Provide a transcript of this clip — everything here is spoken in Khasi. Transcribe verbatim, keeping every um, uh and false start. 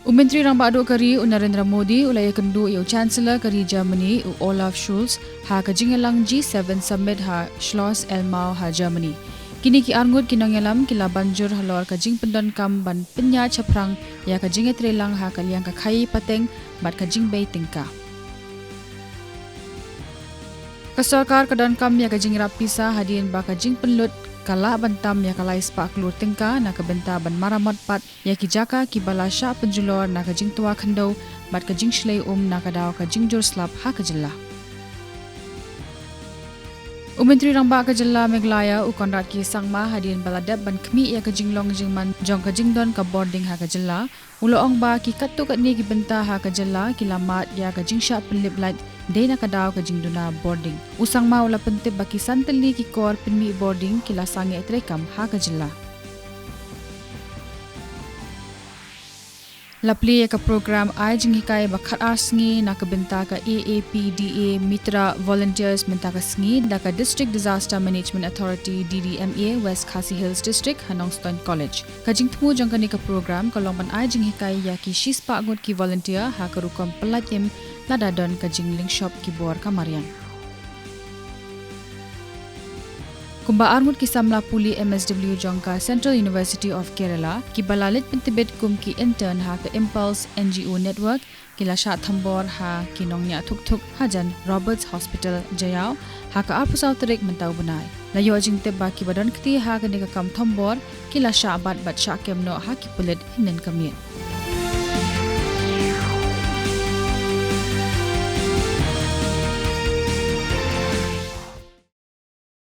U Myntri Rangbah Duh ka ri u Narendra Modi u la ïakynduh ïa u Chancellor ka ri Germany u Olaf Scholz ha ka jingïalang G seven Summit ha Schloss Elmau ha Germany. Kine ki arngut ki nongïalam ki la ban jur halor ka jingpyndonkam ban pynïaid shaphrang ïa ka jingïatreilang ha ka liang ka khaïi pateng bad ka jingbei tyngka. Ka sorkar ka donkam ïa ka jingïarap pisa hadien ba ka jingpynlut ka lah ban tam ïa ka lai spah klur tyngka na ka bynta ban maramot pat ïa ki jaka kiba la shah pynjulor na ka jingtwa khyndew bad ka jingshlei um na ka daw ka jingjur slap ha ka jylla. U Myntri Rangbah ka jylla Meghalaya u Conrad K Sangma hadien ba la dep ban khmih ïa ka jinglong jingman jong ka jingdon ka bording ha ka jylla, u la ong ba ki katto katne ki bynta ha ka jylla ki la mad ïa ka jingshah pynlip lait dei na ka daw ka jingduna bording. U Sangma u la pyntip ba ki san tylli ki kor pynmih bording ki la sangeh treikam ha ka jylla. La plie ïa ka program ai jinghikai ba khatar sngi na ka bynta ka A A P D A Mitra Volunteers mynta ka sngi da ka District Disaster Management Authority, D D M A, West Khasi Hills District ha Nongstoiñ College. Ka jingthmu jong kane ka program ka long ban ai jinghikai ïa ki shispah ngut ki volunteer ha ka rukom pyllait im lada don ka jinglingshop ki bor ka mariang. Kumba arngut ki samla pule M S W jong ka Central University of Kerala kiba la leit pyntbit kum ki intern ha ka Impulse N G O Network ki la shah thombor ha ki nongñiah thuk thuk hajan Roberts Hospital Jaiaw ha ka arphew saw tarik mynta u bnai. La ïoh jingtip ba kiba don kti ha kane ka kam thombor ki la shah bat bad shah kem noh ha ki pulit hynnin ka miet.